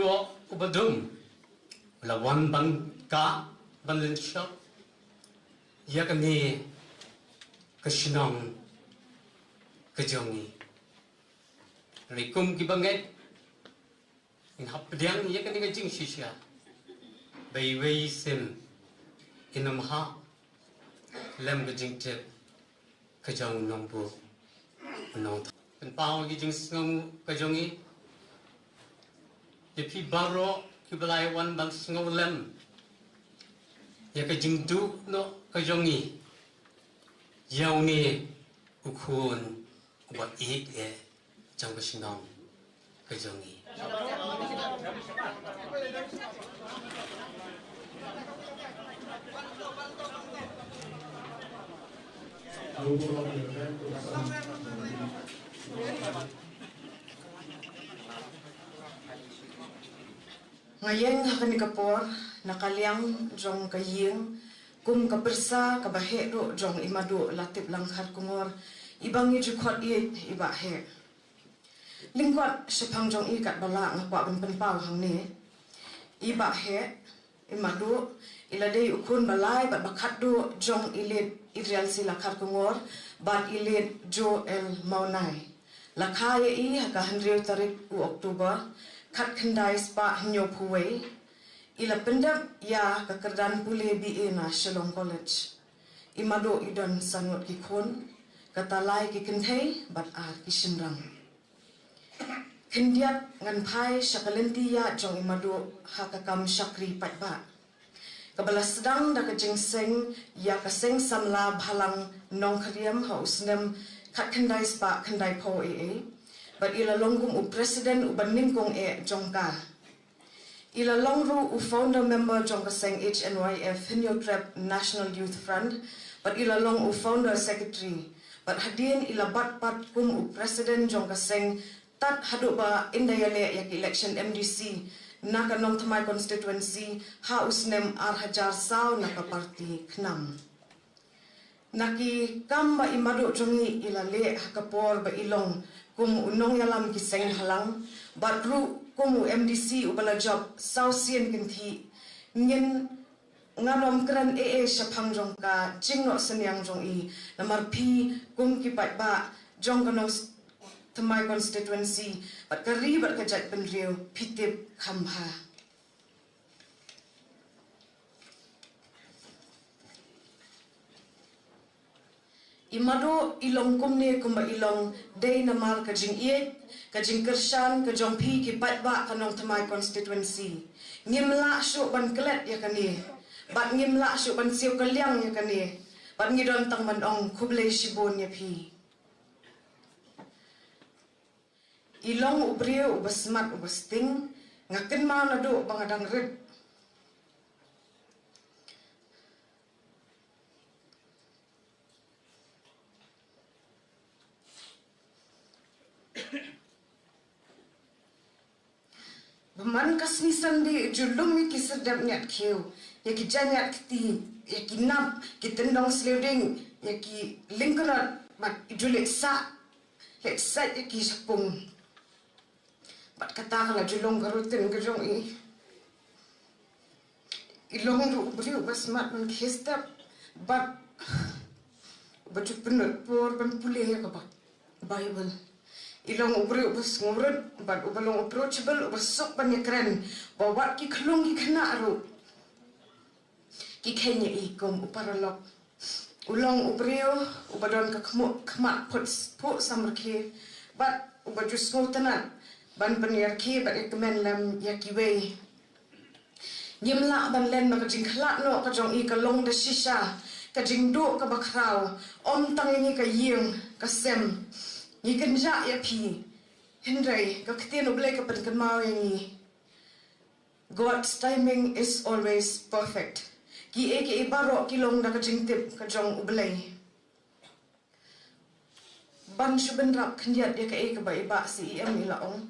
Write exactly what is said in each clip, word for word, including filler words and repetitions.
Ïoh u badum la wan ban ka ban lynshop ïa kane ka shnong ka jong ngi. Hynrei kum ki bangeit, ngin hap pdiang ïa kane ka jingshisha ba iwei i sim in ym hap lem ka jingtip ka jong u nongbuh u nongthaw. Pynpaw ïa ki jingsngew ka jong ngi ïa phi baroh kiba la wan ban sngew lem ïa ka jingduh noh ka jong ngi ïa une u khun uba ïeit eh jong ka shnong ka jong ngi. Nga ïeng ha kane ka por na ka liang jong ka ïing kum ka pyrsa kaba heh ruh jong i Maduh Latip Langkhar Kungor, iba ngi ju khot ïeit i Bah Heh. Lyngkot shaphang jong i katba lah nga kwah ban pynpaw hangne. I Bah Heh, i Maduh, i la dei u khun ba lai bad ba khatduh jong i Late Idrialsila Kharkongor bad i Late Joel Mawnai. La kha ïa i ha ka hynriew tarik u October, khatkhyndai spah hynñiewphew wei. I la pyndep ïa ka kyrdan pule B A na Shillong College. I Maduh i don san ngut ki khun, kata lai ki kynthei bad ar ki shynrang. Khyndiat ngan phai sha ka lynti ïaid jong i Maduh ha ka kam shakri paidbah, kaba la sdang da ka jingseng ïa ka Seng Samla Bhalang Nongkhyriem ha u snem khatkhyndai spah khyndaiphew A A, bad i la long kum u president uba nyngkong eh jong ka. I la long ruh u founder member jong ka seng H N Y F, Hynñiewtrep National Youth Front, bad i la long u founder secretary, bad hadien i la bat pat kum u president jong ka seng tad haduh ba ynda ïaleh ïa ka election M D C na ka Nongthymmai constituency ha u snem ar hajar saw na ka party KHNAM. Na ki kam ba i Maduh jong ngi i la leh ha ka por ba i long kum u nongïalam ki seng bhalang, bad ruh kum u M D C uba la jop saw sien kynthih, ngin, ngan ym kren ei ei shaphang jong ka jingnoh synñiang jong i, namar phi kum ki paidbah jong ka Nongthymmai constituency bad ka ri bad ka jaitbynriew phi tip kham bha. I Maduh i long kumne kumba i long dei namar ka jingïeit, ka jingkyrshan ka jong phi ki paidbah ka Nongthymmai constituency. Ngim lah shuh ban klet ïa kane, bad ngim lah shuh ban siew kylliang ïa kane, bad ngi don tang ban ong khublei shibun ïa phi. I long u briew uba smat uba sting, nga kynmaw naduh ba nga dang rit. Ba man ka sngi Sunday i ju lum ïa ki syrdep ñiat khiew, ïa ki jaiñiat kti, ïa ki nap, ki tyndong sliew dieng, ïa ki lyngknot, bad i ju leit sah, leit sait ïa ki shapung. Bad kata ka la ju long ka routine ka jong i. I long ruh u briew uba smat ban khie step, bad uba ju pynlut por ban pule ïa ka Ba-, Bible. I long u briew uba sngewrit, bad uba long approachable, uba suk ban ïakren, ba wat ki khlung ki khynnah ruh ki kheiñ ïa i kum u paralok. U long u briew uba don ka khmu-, khmat phut, phuh samrkhie, bad uba ju sngewtynnat ban pynïarkhie bad ïakmen lem ïa kiwei. Ngim lah ban len ba ka jingkhlad noh ka jong i ka long da shisha, ka jingduh kaba khraw, ym tang ïa ngi ka ïing ka sem. Ngi kynjah ïa phi. Hynrei ka ktien U Blei ka pynkynmaw ïa ngi, God's timing is always perfect. Kiei kiei baroh ki long da ka jingtip ka jong U Blei. Ban shu bynrap khyndiat ïa kaei kaba i Bah C E M i la ong.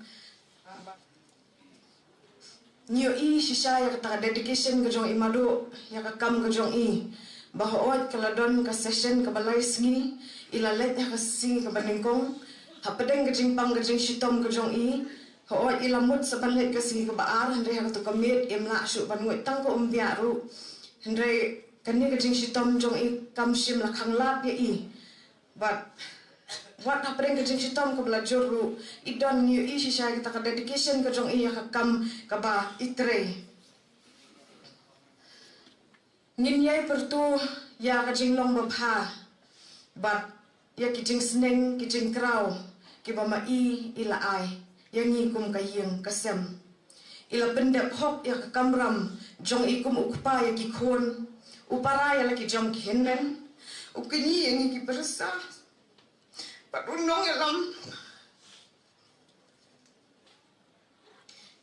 Ngi ïohi shisha ïa kata ka dedication ka jong i Maduh ïa ka kam ka jong i. Ba hooid ka la don ka session kaba lai sngi, i la leit ha ka sngi kaba nyngkong. Hapdeng ka jingpang ka jingshitom ka jong i, Hooid, i la mut sa ban leit ka sngi kaba ar, hynrei ha kato ka miet im lah shuh ban nguid tang ka umbiah ruh. Hynrei kane ka jingshitom jong i kam shym la khanglad ïa i. Bad wat hapdeng ka jingshitom kaba la jur ruh, i don, ngi ïohi shisha ïa kata ka dedication ka jong i ïa ka kam kaba i trei. Ngin ïai pyrto ïa ka jinglong babha bad ïa ki jingsneng ki jingkraw kiba ma i i la ai ïa ngi kum ka ïing ka sem. I la pyndep hok ïa ka kamram jong i kum u kpa ïa ki khun, u para ïa la ki jong ki hynmen, u kñi ïa ngi ki pyrsa bad u nongïalam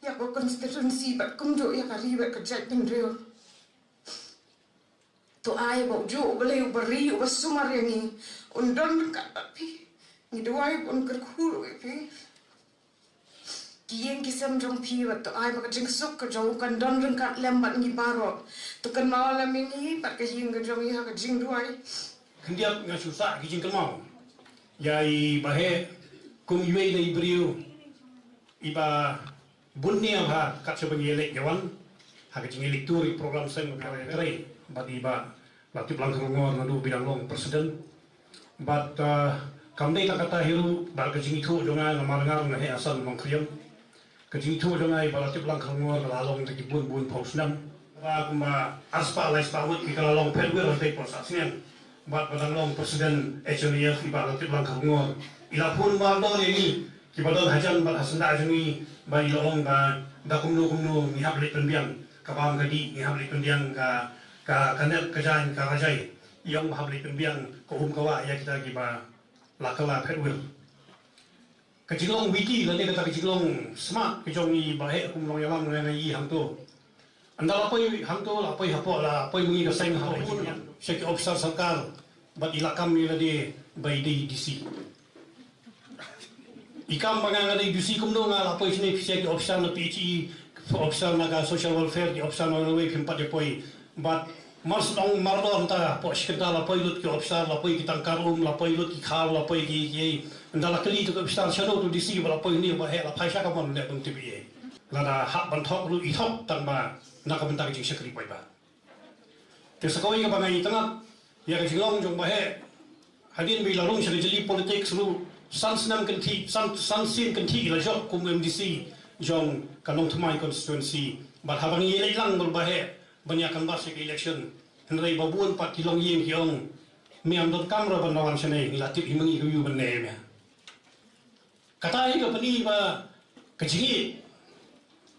ïa ka constituency bad kumjuh ïa ka ri bad ka jaitbynriew. To ai ba u juh u Blei uba ri uba sumar ïa ngi un don ryngkat bad phi. Ngi duwai ba un kyrkhu ruh ïa phi. Ki ïing ki sem jong phi bad to ai ba ka jingsuk ka jong u kan don ryngkat lem bad ngi baroh. To kynmaw lem ïa ngi bad ka ïing ka jong ngi ha ka jingduwai. Khyndiat nga shu sah ki jingkynmaw ïa i Bah Heh kum iwei na i briew iba bun nia bha kat shaba ngi ïaleit ïawan ha ka jingïaleit tour ïa program seng ba ka trei bad i Bah Latiplang Kharkongor naduh ba i dang long president. Bad, ah, kam dei tang kata hi ruh, bad ka jingithuh jong nga namar nga ruh nga heh Hassan Nongkhriem. Ka jingithuh jong nga i Bah Latiplang Kharkongor ka la long da ki bun bun phew snem. Ba kumba arspah laispah ngut ki ka la long phet wir hangtei por sah snem. Bad ba dang long president H N A F i Bah Latiplang Kharkongor i la phone mardor ïa ngi kiba don hajan bad ha syndah jong ngi, ba i la ong ba da kumno kumno ngi hap leit pynbiang ka bam ka dih, ngi hap leit pynbiang ka, ka, ka net ka jaiñ ka rajai. I ong ba hap leit pynbiang ka um ka wah ïa kita kiba la kylla phet wir. Ka jinglong witi lane kata ka jinglong smart ka jong i Bah Heh kum nongïalam nga nga i hangto. Ynda la poi hangto, la poi hapoh, la poi ma ngi ka seng hapoh, sha ki officer sorkar bad i la kam ïa lade ba i dei D C. I kam ba nga nga dei D C kumno nga la poi shane, sha ki officer na P H E, officer na ka social welfare, ki officer na railway, phim pat ïa poi. Bad mar sdang mardor hangta, poi shi kynta la poi lut ki officer, la poi ki tangkar um, la poi lut ki khaw, la poi ki, ki, ynda la kylli tu ki officer shano tu D C ba la poi hynne, Bah Heh, la phai sha kamon, leh ban tip ïa i. Lada hap ban thok ruh i thok tang ba na ka bynta ka jingshakri paidbah. Te sa kawei kaba nga itynnad ïa ka jinglong jong Bah Heh, hadien ba i la rung sha ka jylliew politics ruh san snem kynthih, san, san sien kynthih i la jop kum M D C jong ka Nongthymmai constituency. Bad haba ngi ïaleit lang bad Bah Heh ban ïa canvass ïa ka election, hynrei ba bun pat ki longïing ki ong, me ym donkam ruh ban wan shane, ngi la tip hi ma ngi ka view ban ne me. Kata hi ka pyni ba ka jingïeit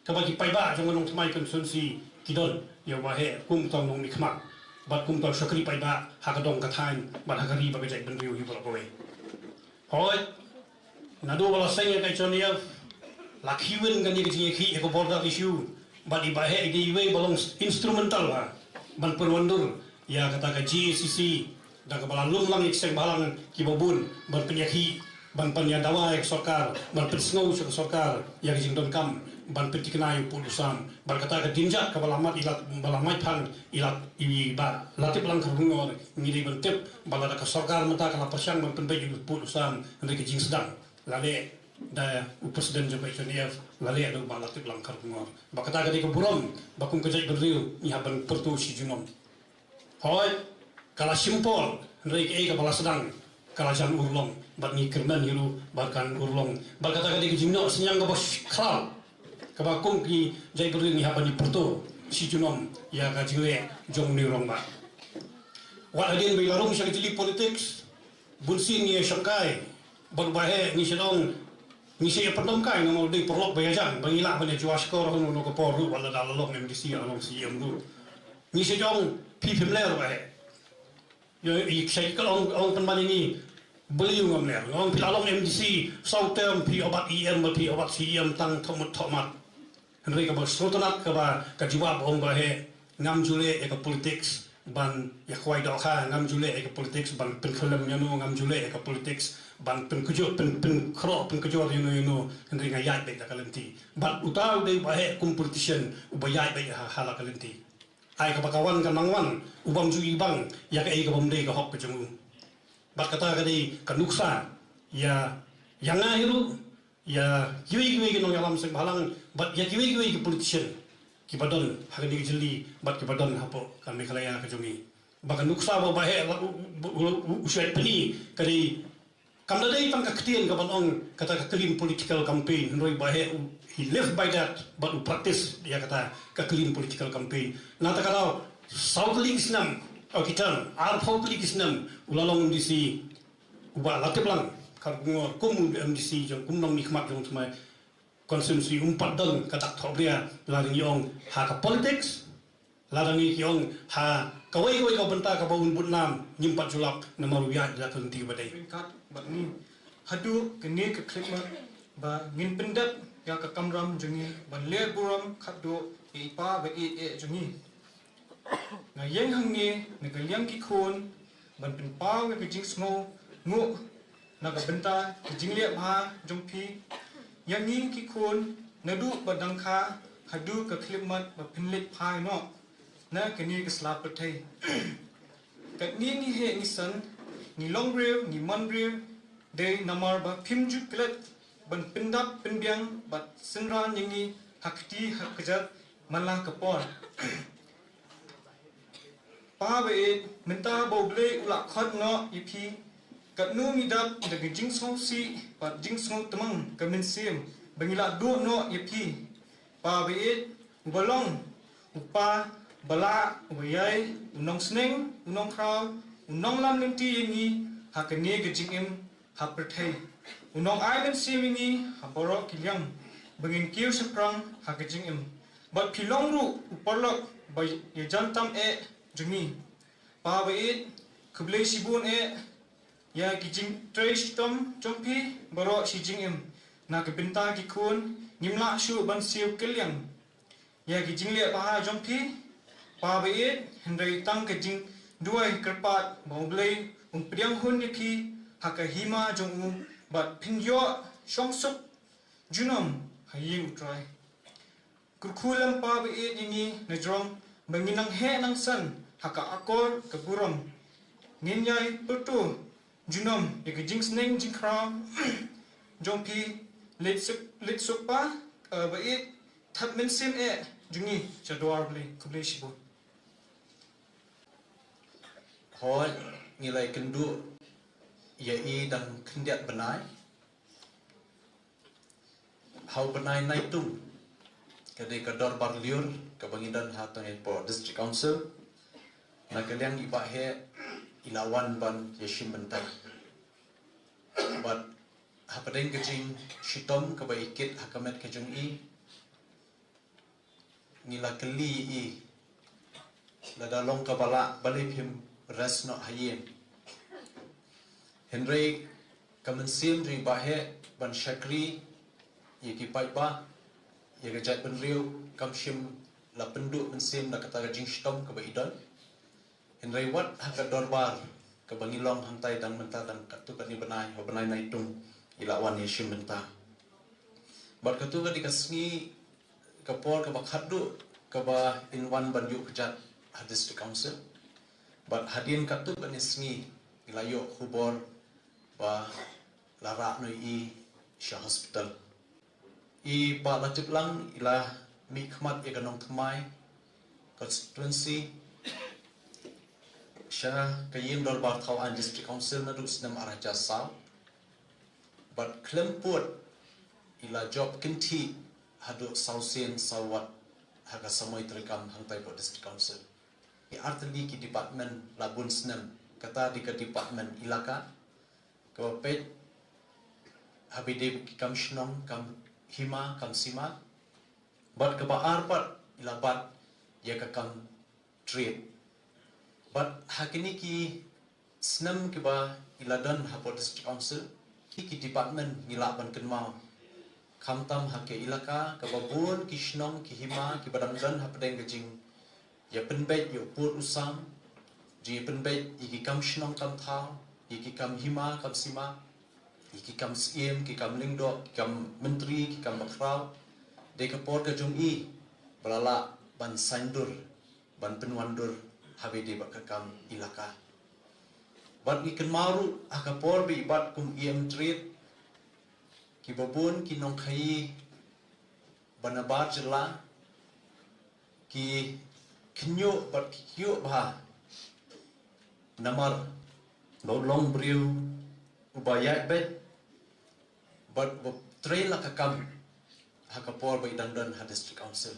kaba ki paidbah jong ka Nongthymmai constituency ki don ïa u Bah Heh kum uta u nongmihkhmat bad kum uta u shakri paidbah ha ka dong ka thaiñ bad ha ka ri bad ka jaitbynriew hi baroh kawei. Hooid, naduh ba la seng ïa ka H N A F, la khie win kane ka jingïakhih ïa ka border issue, bad i Bah Heh i dei iwei ba long instrumental ha ban pynwandur ïa kata ka G A C C, da kaba la lum lang ïa ki seng bhalang kiba bun ban pynïakhih, ban pynïadawa ïa ka sorkar, ban pynsngew sha ka sorkar ïa ka jingdonkam ban pynthikna ïa u pud u sam. Bad kata ka dynjah kaba la mad i la, ba la mad phang i la, i Bah Latiplang Kharkongor, ngi dei ban tip ba lada ka sorkar mynta ka la pyrshang ban pynbeit ïa u pud u sam, hynrei ka jingsdang la leh da u president jong ka H N A F, la leh da u Bah Latiplang Kharkongor. Ba kata ka dei ka burom ba kum ka jaitbynriew ngi hap ban pyrto shi junom. Hooid, ka la shim por, hynrei kaei kaba la sdang ka la jan urlong, bad ngi kyrmen hi ruh ba kan urlong. Bad kata ka dei ka jingnoh synñiang kaba sh-, khraw, kaba kum ki jaitbynriew ngi hap ban ïa pyrto shi junom ïa ka jingleh jong une u rangbah. Wat hadien ba i la rung sha ka jylliew politics, bun sien ngi ïa shongkai bad u Bah Heh, ngi shu ong, ngi shu ïa pyndonkam, nga ong dei paralok ba ïa jan ba ngi lah ban ïa jua shkor ha kano kano ka por ruh, wat la da la long M D C, la long C E M ruh. Ngi shu ong phi phim ler, Bah Heh. Ïa, i shu ka ong, ong pynban ïa ngi, balei ngam ler? Nga ong phi la long M D C saw term, phi ïoh bat E M bad phi ïoh bat C E M tang thohmut thohmat. Hynrei kaba sngewtynnat kaba ka jubab ong Bah Heh, ngam ju leh ïa ka politics ban ïa khwai dohkha, ngam ju leh ïa ka politics ban pynkhyllem ïano, ngam ju leh ïa ka politics ban pynkujor, pyn, pynkhrok, pynkujor ïano ïano, hynrei nga ïaid beit da ka lynti. Bad uta u dei Bah Heh kum politician uba ïaid beit ha, ha la ka lynti. Ai kaba ka wan ka nang wan, u bym ju ibang ïa kaei ka bym dei ka hok ka jong u. Bad kata ka dei ka nuksa ïa, ïa nga hi ruh, ïa kiwei kiwei ki nongïalam seng bhalang bad ïa kiwei kiwei ki politician kiba don ha kane ka jylla bad kiba don hapoh ka Meghalaya ka jong ngi. Ba ka nuksa ba ba heh u, u, u, u, u Shuaib Pyni ka dei kam da dei tang ka ktien ka ban ong kata ka clean political campaign, hynrei ba heh u, he live by that, bad u practice ïa kata ka clean political campaign. Na kata ka daw, saw tylli ki snem, o ki term, arphew tylli ki snem u la long M D C, u Bah Latiplang Kharkongor kum u M D C jong, kum u nongmihkhmat jong u thymmai constituency, um pat don ka dak thohbria, lada ngi ong ha ka politics, lada ngi ki ong ha kawei kawei ka bynta kaba un bud nam, ngim pat ju lap namar u ïaid da ka lynti ba dei. Ryngkat bad ngi haduh kane ka khyllipmat ba ngin pyndep ïa ka kamram jong ngi ban leh burom khatduh ïa i Pa baieit jong ngi. Nga ïeng hangne na ka liang ki khun ban pynpaw ïa ka jingsngewnguh na ka bynta ka jingleh bha jong phi ïa ngi ki khun, naduh ba dang kha haduh ka khyllipmat ba phin leit phai noh na kane ka sla pyrthei. Katne ngi heh ngi san, ngi long briew, ngi man briew, dei namar ba phim ju klet ban pyndap pynbiang bad synran ïa ngi ha kti ha kjat man la ka por. Pa baieit, mynta ba U Blei u la khot noh ïa phi, katno ngi dap da ka jingsngewsih bad jingsngewtymmen ka mynsiem ba ngi la duh noh ïa phi. Pa baieit, uba long u pa ba lah, uba ïai u nongsneng, u nongkhraw, u nonglam lynti ïa ngi ha kane ka jingim ha pyrthei. U nongai mynsiem ïa ngi ha baroh ki liang ba ngin kiew shaphrang ha ka jingim. Bad phi long ruh u paralok ba ïajan tam eh jong ngi. Pa baieit, khublei shibun eh ïa ki jingtrei shitom jong phi baroh shi jingim na ka bynta ki khun. Ngim lah shuh ban siew kylliang ïa ki jingleh bha jong phi, Pa baieit, hynrei tang ka jingduwai kyrpad ba U Blei un pdiang hun ïa phi ha ka hima jong u bad phin ïoh shongsuk junom ha ïing U Trai. Kyrkhu lem, Pa baieit, ïa ngi na jrong ba ngin nang heh nang san ha ka akor ka burom. Ngin ïai pyrto junom ïa ka jingsneng jingkhraw jong phi. Leit suk, leit suk, Pa baieit, thad mynsiem eh jong ngi sha dwar Blei. Khublei shibun. Hooid, ngi la ïakynduh ïa i dang khyndiat bnai. Ha u bnai Naitung ka dei ka dorbar lyiur kaba ngi don ha tang hapoh District Council. Na ka liang i Bah Heh i la wan ban ïashim bynta. Bad hapdeng ka jingshitom kaba i kit ha ka met ka jong i, ngi la kylli i lada long kaba lah balei phim rest noh ha ïing. Hynrei ka mynsiem jong i Bah Heh ban shakri ïa ki paidbah, ïa ka jaitbynriew, kam shym la pynduh mynsiem na kata ka jingshitom kaba i don. Hynrei wat ha ka dorbar kaba ngi long hangtai dang mynta, dang katto katne bnai, ha u bnai Naitung i la wan ïashim bynta. Bad katto katne ka sngi, ka por kaba khatduh kaba in wan ban ïuh kjat ha District Council. Bad hadien katto katne sngi i la ïoh khubor ba la rah noh i sha hospital. I Bah Latiplang i la mihkhmat ïa ka Nongthymmai constituency sha ka ïing dorbar thaw aiñ District Council naduh snem ar hajar saw. Bad khlem pud i la jop kynthih haduh saw sien saw wat ha ka samoi treikam hangtai hapoh District Council. Ki artylli ki department la bun snem, kata dei ka department Elaka, kaba peit ha ba ïadei bad ki kam shnong, kam hima, kam sima. Bad kaba ar pat i la bat ïa ka kam trade. Bad ha kine ki snem kiba i la don hapoh District Council, ki, ki department ngi lah ban kynmaw. Khamtam ha ka Elaka, kaba bun ki shnong, ki hima kiba dang don hapdeng ka jingïapynbeit ïa u pud u sam, jingïapynbeit ïa ki kam shnong kam thaw, ïa ki kam hima kam sima, ïa ki kam syiem, ki kam lyngdoh, ki kam myntri, ki kam bakhraw. Dei ka por ka jong i ba la lah ban saiñdur, ban pynwandur ha ba ïadei bad ka kam Elaka. Bad ngi kynmaw ruh ha ka por ba i bat kum E M Trade, Kiba bun ki nongkhaii ba nabar jylla ki khñiuh bad ki khñiuh bha namar ba u long briew uba ïaid beit bad uba trei la ka kam ha ka por ba i dang don ha District Council.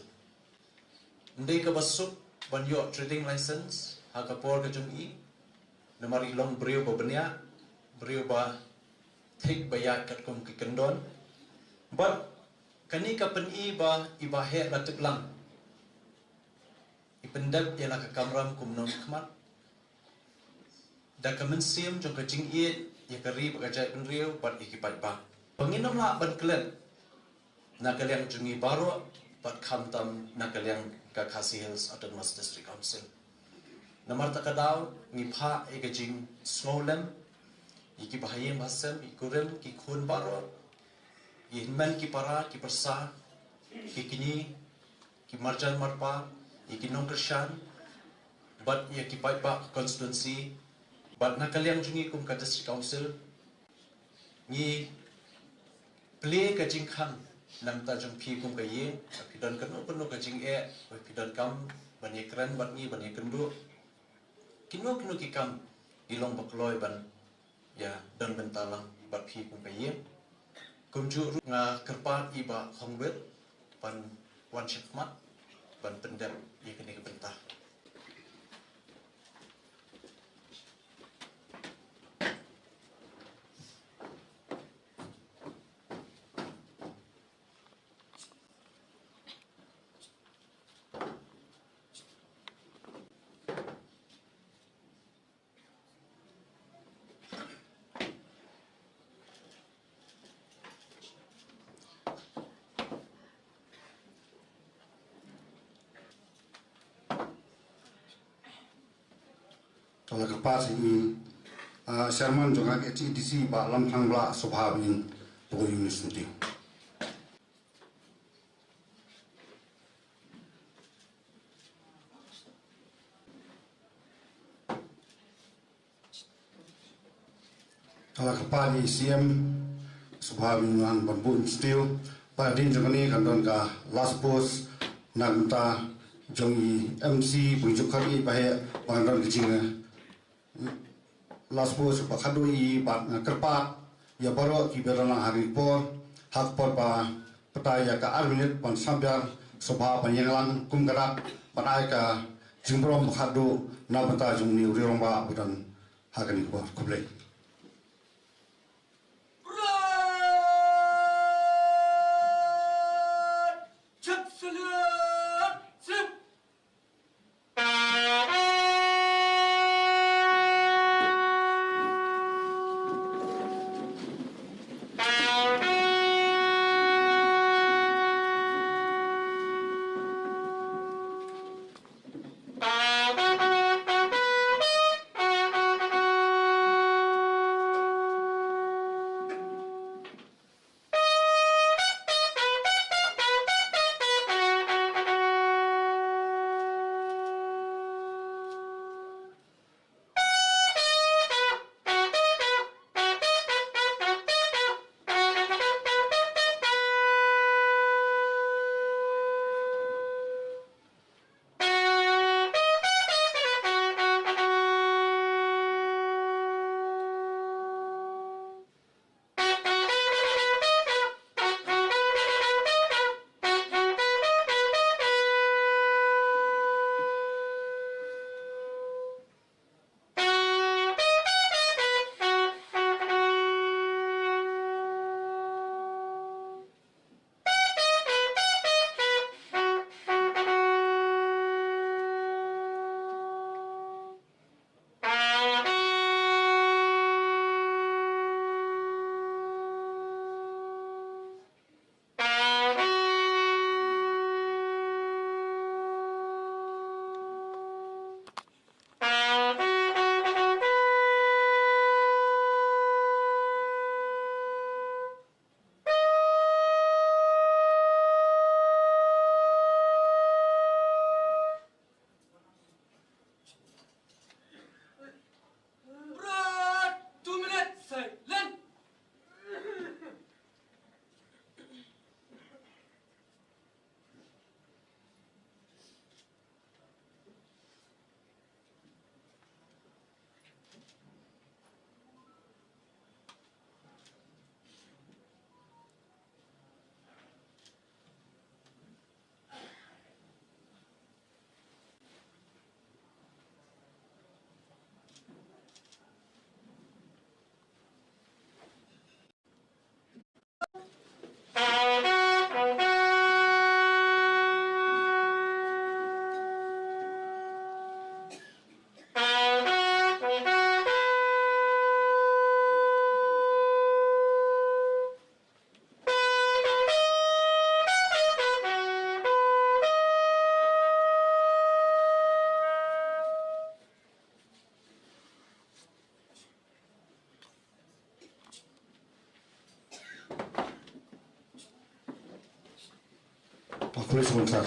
Ym dei kaba suk ban ïoh trading license ha ka por ka jong i namar i long briew ba bniah, briew ba thik ba ïaid katkum ki kyndon. Bad kane ka pyni ba i ba heh la tip lang i pyndep ïa la ka kamram kum nongkhmat da ka mynsiem jong ka jingïeit ïa ka ri bad ka jaitbynriew bad ïa ki paidbah. Ba ngin ym lah ban klet na ka liang jong ngi baroh bad khamtam na ka liang ka Khasi Hills Autonomous District Council. Namar kata ka daw ngi phah ïa ka jingsngewlem ïa ki bahaïing bahasem, ïa ki kurim ki khun baroh, ïa hynmen ki para ki pyrsa, ki kñi ki marjan marpa, ïa ki nongkyrshan bad ïa ki paidbah constituency bad na ka liang jong ngi kum ka District Council. Ngi plie ka jingkhang na bynta jong phi kum ka ïing, ba phi don kano kano ka jingeh, ba phi don kam ban ïakren bad ngi, ban ïakynduh. Kino kino ki kam ki long ba kloi ban ïa don bynta lang bad phi kum ka ïing. Kumjuh ruh nga kyrpad ïa i Bah Khongwit ban wan shakhmat ban pyndep ïa kane ka bynta. Ka la kyrpad sha i, ah, Chairman jong ka K H A D C, Bah Lamthang Blah, sngewbha ban pynlong ïa une u syntiew. Ka la kyrpad ïa i C M, sngewbha ban wan ban buh syntiew. Bad hadien jong kane kan don ka last post na ka bynta jong i M C Bynjuk Khar i ba heh, ba kan don ka jing, eh, last post ba khadduh i, bad nga kyrpad ïa baroh kiba don lang ha kane ka por, ha ka por ba pynta ïa ka ar minit ban sngap biar, sngewbha ban ïeng lang kum ka dak ban ai ka jingburom ba khadduh na bynta jong une u rangbah ba don ha kane ka por. Khublei. Police Commissioner.